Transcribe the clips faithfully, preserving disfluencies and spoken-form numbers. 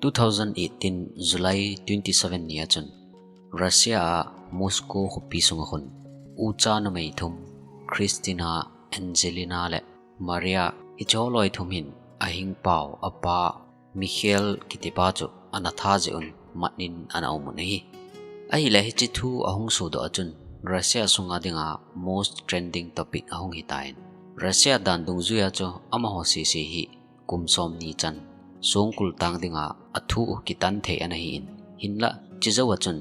Two thousand eighteen July twenty seven ni a chun Russia a Moscow khopi sunga khun ucha numei thum, Kristina, Angelina le Maria, hiche holoi thum hin ahing pau apa Mikhail kitipa chu ana tha jeh un mat in ana um un ahi. Ahile hiche thu ahung sodoh a chun Russia sunga dinga most trending topic ahung hitan. Russia dan dungjuia chu amaho sese hi kum som ni chan songkul tang dinga athu kitan thei ana hi in. Hinlah chujou a chun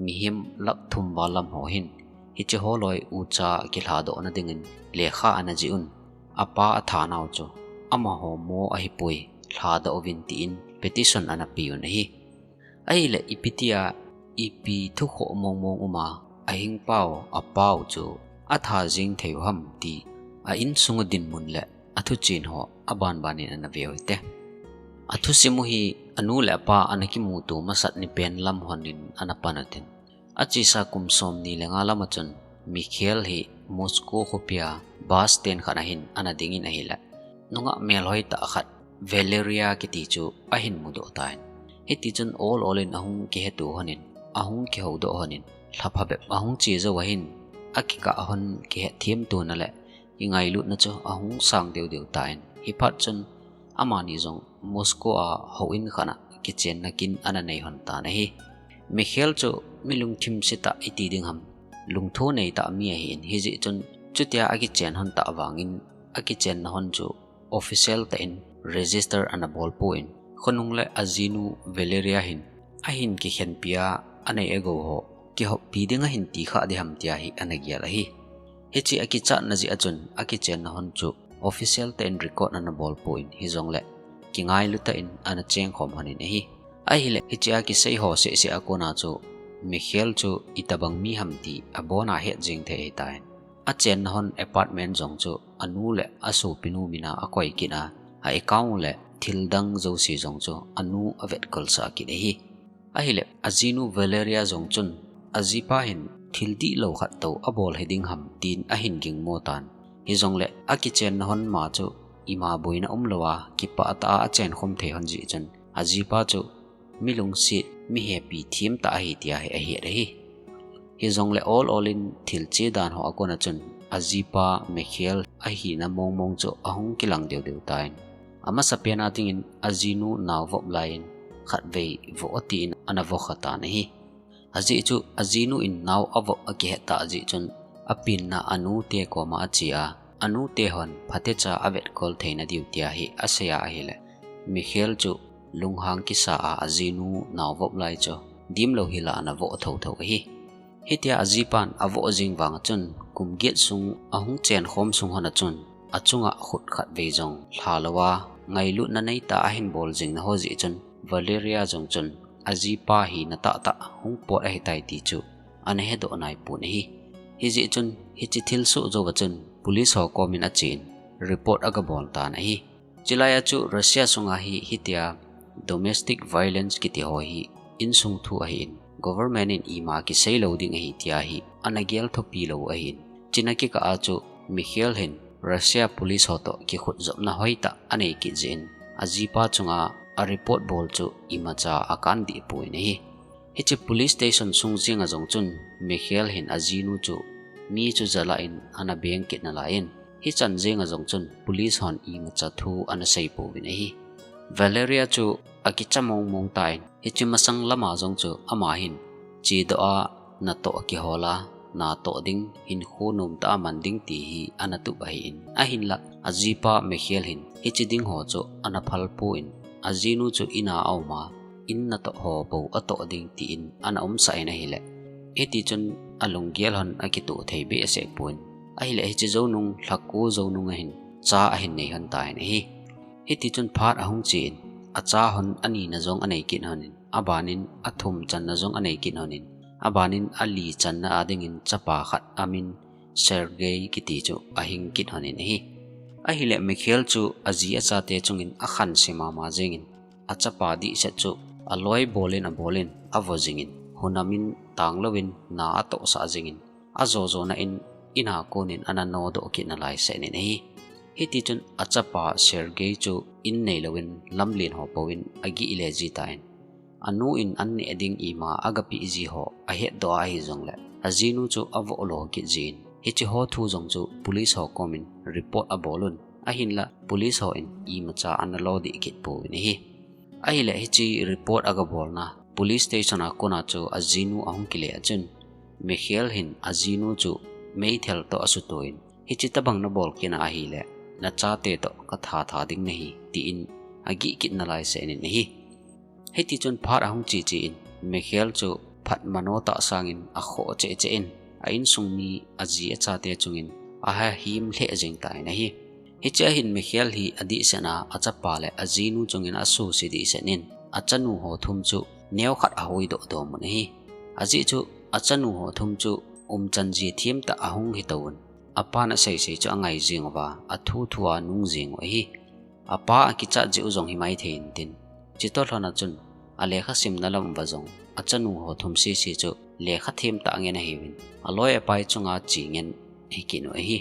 mihem lakh thum val lam ho hin hiche holoi ucha kilhadoh na dingin lekha ana jih un. Apa atha nau chu amaho mo ahipoi, lhadoh uvin tin petition ana pe un ahi. Ahile ipi tia, ipi thukhoh mongmong uma ahing pau apau chu atha jing thei u ham ti a insung u dinmun le athuchen ho abanban in ana ve u hite. Athusim u hi anu le apa ana kimuto masat ni pen lam hon in ana pan u tin. Achesa kum som ni le nga lam a chun Mikhail hi Moscow khopia bus stand khat a hin ana dingin ahile, nungah melhoi tah khat Valeria kiti chu ahin mudoh tan. Hiti chun ol ol in ahung kiheto hon in, ahung kihoudoh hon in, lhapha bep ahung che jou a hin, akikah hon kihetthem tona le kingailutna chu ahung sang deu deu tan. Hiphat chun amani jong Moscow a houin khat a kichenna kin ana nei hon tan ahi. Mikhail chu mi lungthim se tah iti ding ham, lungtho nei tah mi ahi in, hijeh chun chutia akichen hon tah vangin akichenna hon chu official tah in register ana bol pon, khonung le ajinu Valeria hin ahin kikhenpi a anei agou ho kihoppi ding ahin ti kha ding ham tia hi ana gel ahi. Hiche akichatna jeh a chun akichenna hon chu official tah in record ana bol pon, hijongle kingailu tah in ana chengkhom hon in ahi. Ahile hiche a kisei ho seh seh a kona chu Mikhail chu itobang mi ham ti abona het jeng thei ahitan. Achenna hon apartment jong chu anu le asopinu mina akoi kit a, a account le thil dang jouse jong chu anu avetkolsah kit ahi. Ahile ajinu Valeria jong chun ajipa hin thil dihlou khat tou abol hiding ham tin ahin gingmo tan. Hijongle akichenna hon ma chu ima boina umlou a kipah tah a achenkhom thei hon jeh chun ajipa chu mi lungset, mi hepi them tah ahi tia hi ahet ahi. Hijongle ol ol in thil che dan ho a kona chun ajipa Mikhail ahina mong mong chu ahung kilang deu deu tan. Amasapen a dingin ajinu nao vop lai in khatvei voh tin ana vo kha tan ahi. Ajeh chu ajinu in nao avoh akihet tah jeh chun apenna anute koma ache a, anute hon phatecha avetkol theina diu tia hi asei a ahile, Mikhail chu lunghang kisa a ajinu nao vop lai chu dimlou hila ana voh thotho ahi. Hitia ajipan avoh jing vang a chun kum get sung ahung chenkhom sung hon a chun achunga khut khatvei jong lha lou a, ngailutna nei tah ahin bol jing na ho jeh chun Valeria jong chun ajipa hina tahtah hung pot ahitai ti chu ana hedoh naipon ahi. Hijeh chun hiche thilsoh jouva chun police ho komin achen report aga bol tan ahi. Chulai a chu Russia sunga hi hitia domestic violence kiti ho hi insung thu ahin, government in ima kisei lou ding ahi tia hi ana gel thupi lou ahin. Chuna kikah a chu Mikhail hin Russia police ho toh kikhutzopna hoitah anei kit jeh in ajipa chunga a report bol chu imacha akan deh pon ahi. Hiche police station sung jenga jong chun Mikhail hin ajinu chu mi chu jalah in ana beng kit nalai in, hichan jenga jong chun police hon imacha thu ana sei pouvin ahi. Valeria chu akicha mong mong tan, hiche masang lama jong chu ama hin chedoh a natoh kihol a, natoh ding hinkho nomtah a man ding ti hi ana tup ahin, ahinlah ajipa Mikhail hin hiche ding ho chu ana phal pon, ajinu chu in a aum a, in natoh ho bou atoh ding tin ana umsah in ahile, hiti chun alunggel hon akitoh thei behseh pon, ahile hiche jou nung lhako jou nung ahin cha ahin nei hon tan ahi. Hiti chun phat ahung chen, acha hon anina jong anei kit hon in, abanin athum channa jong anei kit hon in, abanin ali channa a dingin chapa khat amin Sergei kiti chu ahing kit hon in ahi. Ahile Mikhail chu aji achate chungin akhanse mama jengin, achapa dihset chu aloi bol in abol in avo jingin, hunamin tanglouvin na atohsah jingin, ajo jona in, in a konin ana nodoh kit nalai seh in ahi. Hitichun achapa Sergei chu in neilouvin lamlen ho pouvin agih le ji tan. Anu in an neh ding ima agapeh ji ho ahetdoh a ahi jongle, ajinu chu avoh lo kit jin, hiche ho thu jong chu police ho komin report abol un, ahinla police hon imacha ana lo dih kit pouvin ahi. Ahile hiche report agabolna police station a kona chu ajinu ahung kile a chun, Mikhail hin ajinu chu meithal toh asutoh in, hiche tabang nabol kit na ahile, nachate toh katha tha ding nahi, tin agih kit nalai seh in ahi. Hitichun phat ahung che che in, Mikhail chu phat mano tah sangin akhoh cheh cheh in, a insung mi aji achate chungin ahahim lheh jeng tan ahi. Hichea hin Mikhail hi adihset a achapa le ajinu chungin asuse dihset in, achanu ho thum chu neokhat ahuhdoh doh mun ahi. Ajeh chu achanu ho thum chu umchan ji thim tah ahung hitouvin, apan asei sei chu angai jing uva, athu thu a anung jing u ahi. Apa akichat jeh u jong himai thei intin, chutobang lhon a chun alekha simna lam uva jong achanu ho thum sese chu lekha thim tah ngen ahiuvin, aloi apai chunga che ngen hikit u ahi.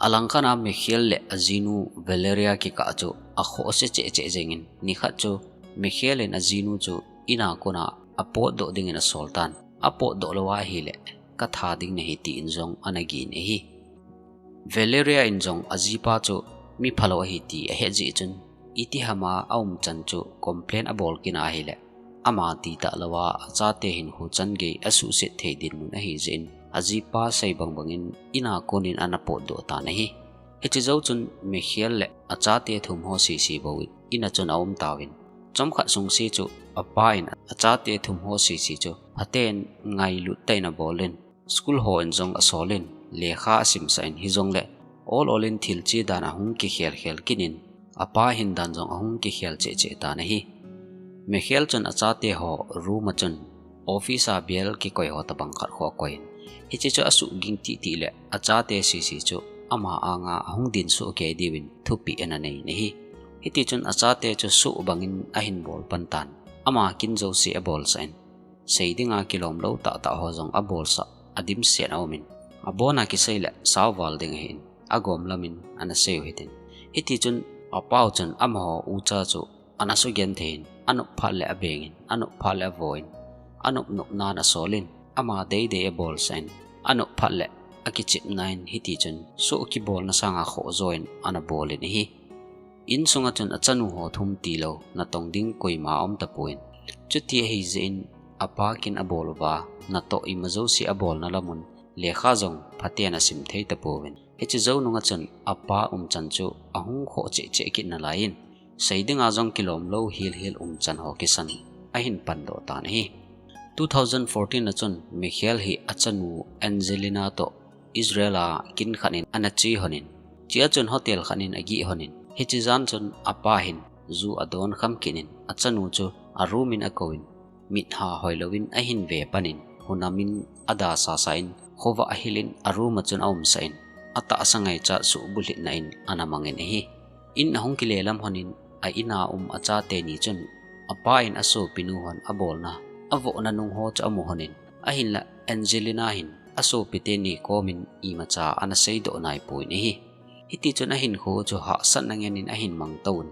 Alangkhat a Mikhail le ajinu Valeria kikah chu akhoh se cheh cheh jengin, nikhat chu Mikhail in ajinu chu in a kona apotdoh dingin asol tan, apotdoh lou ahile katha ding nahi, tin jong ana gin ahi. Valeria in jong ajipa chu mi phalou ahi ti ahet jeh chun, itihama aumchan chu complain abol kit na ahile, ama ti tah louva achate hinkho chan gei asuhset thei dinmun ahi jeh in, ajipa sei bang bangin in a konin ana potdoh tan ahi. Hiche jou chun Mikhail le achate thum ho sese bou in a chun aum tauvin, chomkhat sungse chu apa in achate thum ho sese chu phaten ngailut tah in abol in, school ho in jong asol in, lekha asimsah in, hijongle ol ol in thil che dan ahung kikhel khel kit in, apa hin dan jong ahung kikhel cheh cheh tan ahi. Mikhail chun achate ho room a chun office a bial kikoi ho tabang khat khu akoi in, hiche chu asuh ging titi le achate sese chu ama anga ahung din soh kei diuvin thupeh ana nei in ahi. Hitichun achate chu soh bangin ahin bol pan tan, ama kin jouse abolsah in, sei dinga kilom lou tah tah ho jong abolsah, adimset aumin, abona kisei le sao val ding ahin, agom lamin ana sei u hitin. Hitichun apau chun amaho ucha chu ana sugenthei in, anop phat le abengin, anop phat le avoin, anop nop nan asolin, ama deidei abolsah in, anop phat le akichepna in, hitichun soh kibolna sanga khoh joh in ana bol in ahi. Insunga chun achanu ho thum tilou natong ding koima aum tapouvin. Chuti ahi jeh in apa kin abol uva, natoh ima jouse abolna lamun lekha jong phaten asim thei tapouvin. Hiche jou nunga chun apa umchan chu ahung khoh cheh cheh kit nalai in, sei dinga jong kilom lou hel hel umchan ho kisan ahin pandoh tan ahi. Two thousand fourteen a chun Mikhail hi achanu Angelina toh Israel a kin khat in ana che lhonin, chea chun hotel khat in agih lhonin, hiche jan chun apa hin ju adon kham kit in, achanu chu a room in akouvin, mitha hoilouvin ahin ve panin, hunam in ada sasa in, khovah ahil in a room a chun aumsah in, atahsa ngaichat suhbulhitna in ana mangin ahi. In ahung kile lam lhonin, a in a um achate ni chun, apa in asopinu hon abolna, avohna nung ho chu amu lhonin, ahinla Angelina hin asopite ni komin imacha ana seidoh naipouvin ahi. Hitichun ahinkho chu hahsatna ngen in ahin mangtouvin,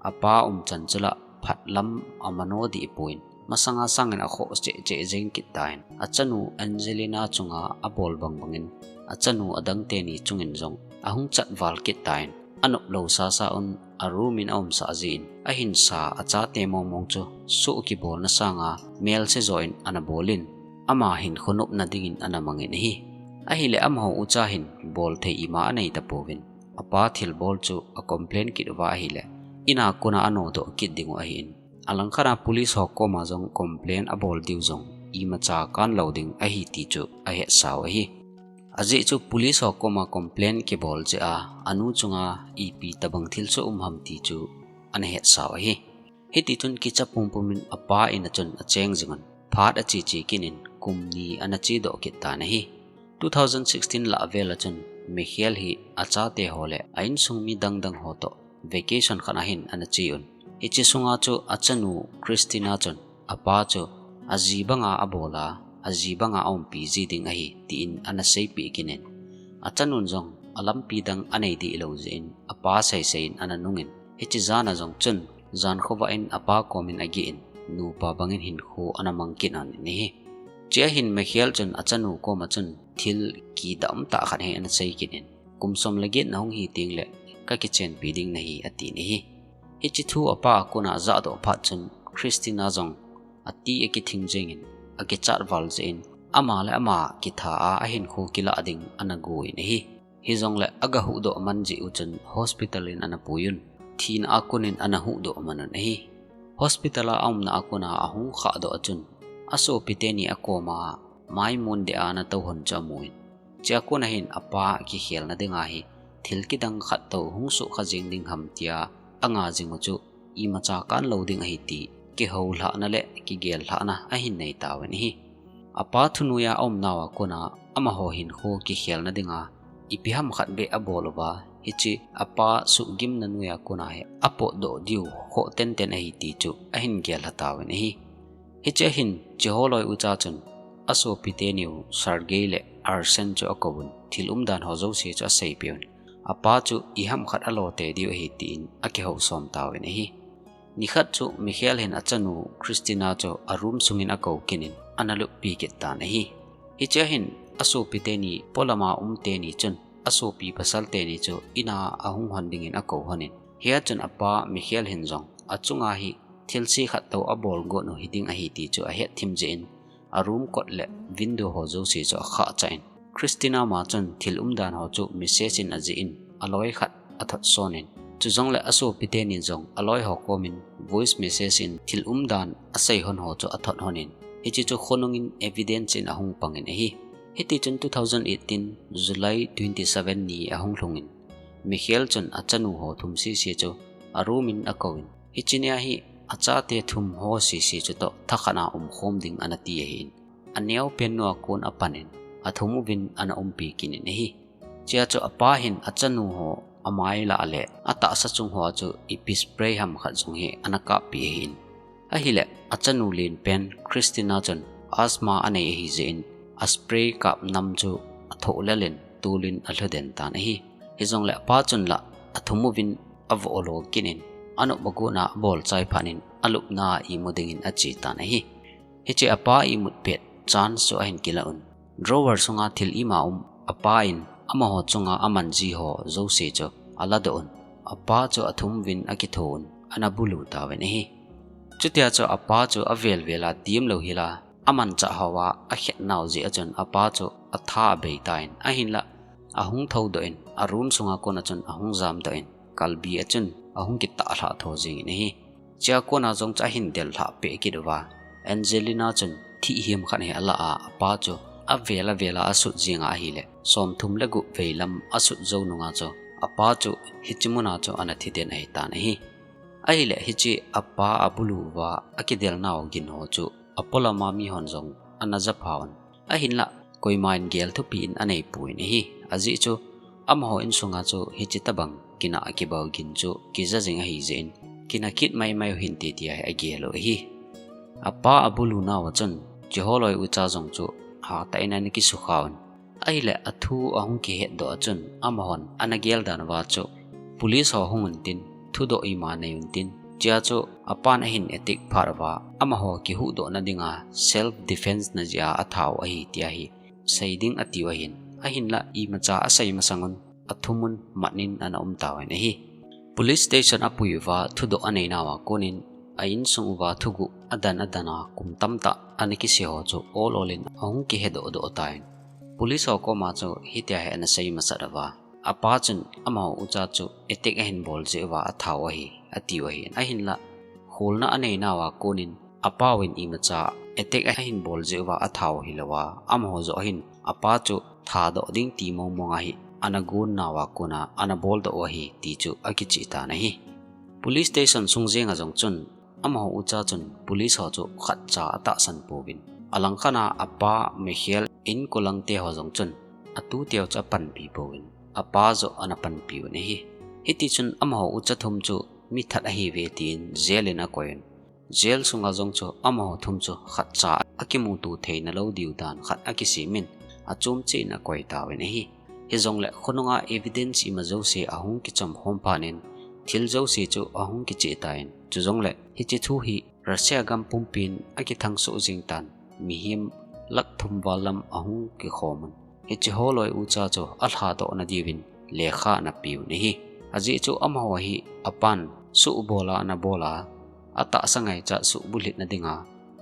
apa umchan chu la phat lam amano dih pouvin, masanga sangin akhoh cheh cheh jeng kit tan, achanu Angelina chunga abol bang bangin, achanu adangte ni chungin jong ahung chat val kit tan, anop lou sasa un a room in aumsah jeh in, ahinsa achate mong mong chu soh kibolna sanga melse joh in ana bolin, ama hinkho nopna dingin ana mangin ahi. Ahile amaho ucha hin bolthei ima anei tapouvin, apa thilbol chu acomplain kit uva ahile, in a kona anodoh kit dingu ahin, alangkhat a police ho koma jong complain abol diu jong imacha kanlou ding ahi ti chu ahetsau ahi. Ajeh chu police ho koma complain kibol jeh a anu chunga ipi tabang thil chu um ham ti chu ana hetsau ahi. Hitichun kicha pum pumin apa in a chun acheng jingun, phat ache che kit in kum ni ana chedoh kit tan ahi. Two thousand sixteen lah vel a chun Mikhail hi achate ho le a insung mi dang dang ho toh vacation khat ahin ana cheun, hiche sunga chu achanu Kristina chun apa chu aji banga abol a, aji banga aumpi ji ding ahi, tin ana seipeh kit in, achanun jong alampi dang anei dih lou jeh in, apa seisei in ana nungin, hiche jan a jong chun, jan khovah in apa komin ageh in, nupa bangin hinkho ana mang kit lhonin ahi. Chea hin Michael chun achanu koma chun thil kidam tah khat hi ana sei kit in, kum som le get nahung hi tengle kakichenpi ding nahi atin ahi. Hiche thu apa a kona ajahdoh phat chun Christina jong ati akithing jengin, akichat val jeh in, ama le ama kitha a ahinkho kilah ding ana gon ahi. Hijongle aga huhdoh man jeh u chun hospital in ana puiyun, thina a konin ana huhdoh man un ahi. Hospital a aumna a kona ahung khahdoh a chun, asopi teni akoma maimun deh a ana tou lhon chu amun. Chea kona hin apa kikhelna dinga hi thil kidang khat toh hung sohkha jeng ding ham tia anga jing u chu imacha kan lou ding ahi ti kihoulhahna le kigellhahna ahin nei tauvin ahi. Apa thunoiya aumnauva kona amaho hinkho kikhelna dinga ipi ham khat beh abol uva, hiche apa suhgimna noiya kona hi apotdoh diu khoh tenten ahi ti chu ahin gellha tauvin ahi. Hichea hin Chiholoi ucha chun asopi teniu Sergei le Arsen chu akouvin, thil umdan ho jouse chu aseipeh un, apa chu iham khat alo tei diu ahi tin akihou som tauvin ahi. Nikhat chu Michael hin achanu Christina chu aroom sungin akou kit in ana luppi kit tan ahi. Hichea hin asopi teni, polama um teni chun asopi pasal teni chu ina ahung lhon dingin akou lhonin, hia chun apa Michael hin jong achunga hi thilse khat toh abol got u hiding ahi ti chu ahet thim jeh in, aroom kot le window ho jouse chu akhah chah in, Christina ma chun thil umdan ho chu message in ajih in, aloi khat athot son in, chujongle asopi teni jong aloi ho komin voice message in thil umdan asei lhon ho chu athot lhonin, hiche chu khonungin evidence in ahung pangin ahi. Hitichun two thousand eighteen July twenty seven ni ahung lhungin, Michael chun achanu ho thum sese chu aroom in akouvin, hiche nia hi achate thum ho sese chutoh thakhat a umkhom ding ana ti ahin, aneopen nu a kon apan in, athum uvin ana umpi kit in ahi. Chea chu apa hin achanu ho amai lah le atahsa chung hoa chu ipi spray ham khat jong hi ana kappi ahin. Ahile achanu lenpen Christina chun asthma anei ahi jeh in, aspray kap nam chu athoh lel in, tolin alhu den tan ahi. Hijongle apa chun la athum uvin avoh lo kit in, anop agotna abol chai phat in alupna a imu dingin ache tan ahi. Hiche apa imut pet chance chu ahin kilah un, drawer sunga thil ima um apa in amaho chunga aman ji ho jouse chu aladoh un, apa chu athum uvin akitho un, ana bulu tauvin ahi. Chutia chu apa chu avel vel a dimlou hila, amanchah hoa akhet nau jeh a chun apa chu atha abei tan, ahinla ahung thoudoh in, aroom sunga kona chun ahung jamdoh in, kalbi a chun ahung kitahlhah tho jengin ahi. Chea kona jong chu ahin del lhah peh kit uva, Angelina chun thih hiam khat hi alah a, apa chu avel avel a asut jinga ahile, somthum le gup vei lam asut jou nunga chu apa chu hiche muna chu ana thi den ahitan ahi. Ahile hiche apa abulu uva akidel nau gin ho chu apolama mihon jong ana japha un, ahinla koiman gel thupi in anei pon ahi. Ajeh chu amaho insunga chu hiche tobang kinah kibau gin chu kija jing ahi jeh in, kinah kit maimai u hinte tia hi agel u ahi. Apa abulu nauva chun Chiholoi ucha jong chu hatah in ana kisukha un, ahile athu ahung kihetdoh a chun amahon ana gel dan uva chu, police ho hung untin, thudoh ima nei untin, chea chu apan ahin attack phat uva amaho kihuhdohna dinga self defence na jeh a athau ahi tia hi sei ding atiu ahin, ahinla imacha asei masangun athumun matnin ana um tauvin ahi. Police station apui uva thudoh anei nauva konin a insung uva thuguh adan adan a kum tamtah ana kise ho chu ol ol in ahung kihedoh doh tan, police ho koma chu hitia hi ana sei masat uva, apa chun amaho ucha chu attack ahin bol jeh uva athau ahi, atiu ahin, ahinla kholna anei nauva konin apauvin imacha attack ahin bol jeh uva athau hilouva, amaho joh hin apa chu thadoh ding ti mong mong ahi ana gon nauva kona ana boldoh u ahi ti chu akicheh tan ahi. Police station sung jenga jong chun amaho ucha chun police ho chu khatcha atahsan pouvin, alangkhat a apa Michael inkolangte ho jong chun atuteu chu apanpi pouvin, apa joh ana panpi un ahi. Hitichun amaho ucha thum chu mithat ahiuve tin jail in akoiyun, jail sunga jong chu amaho thum chu khatcha akimuto theina lou diu dan khat akisemin, achom cheh in akoi tauvin ahi. Hijongle khonunga evidence ima jouse ahung kichom khom phat in thil jouse chu ahung kicheh tan. Chujongle hiche thu hi Russia gam pumpin akithang soh jing tan, mihem lakh thum val lam ahung kikhom un. Hiche holoi ucha chu alhadoh nadiuvin lekha ana peuvin ahi. Ajeh chu amaho hi apan suhbol a ana bol a, atahsa ngaicha suhbulhit nadinga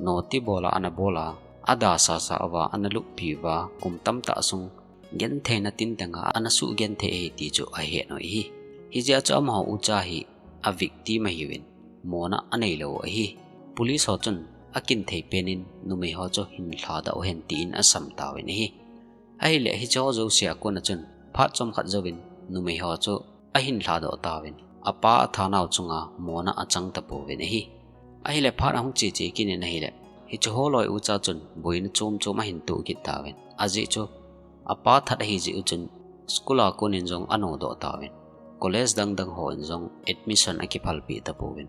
noti bol a ana bol a, adasasa uva ana luppi uva, kum tamtah sung gentheina tin tenga ana sugenthei ahi ti chu ahet u ahi. Hijeh a chu amaho ucha hi a victim ahiuvin, mona anei lou u ahi. Police ho chun akinthei penin numei ho chu hin lhadoh uhen tin asam tauvin ahi. Ahile hiche ho jouse a kona chun phat chomkhat jouvin numei ho chu ahin lhadoh tauvin, apa athanau chunga mona achang tapouvin ahi. Ahile phat ahung cheche kit in ahile, hiche holoi ucha chun boina chom chom ahin toh kit tauvin. Ajeh chu apa that ahi jeh u chun school a konin jong anodoh tauvin, college dang dang hon jong admission akiphalpeh tapouvin,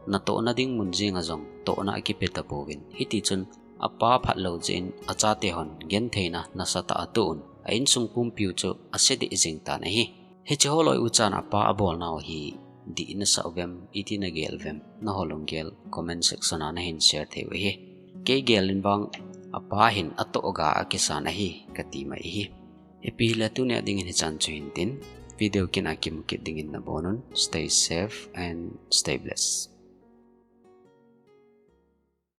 natohna ding mun jenga jong tohna akipe tapouvin. Hitichun apa phatlou jeh in achate hon gentheina nasatah a atoh un, a insung pumpiu chu ase deh jeng tan ahi. Hiche holoi uchan apa abolnau hi dih nasah uvem, iti nagel uvem, nangho lunggel comment section a nahin share thei u ahi. Kei gelin vang apa hin atohga akisan ahi kati mai ahi. Ipi hile tunia dingin hichan chu hintin, video kit a kimu kit dingin nabonun, stay safe and stay blessed.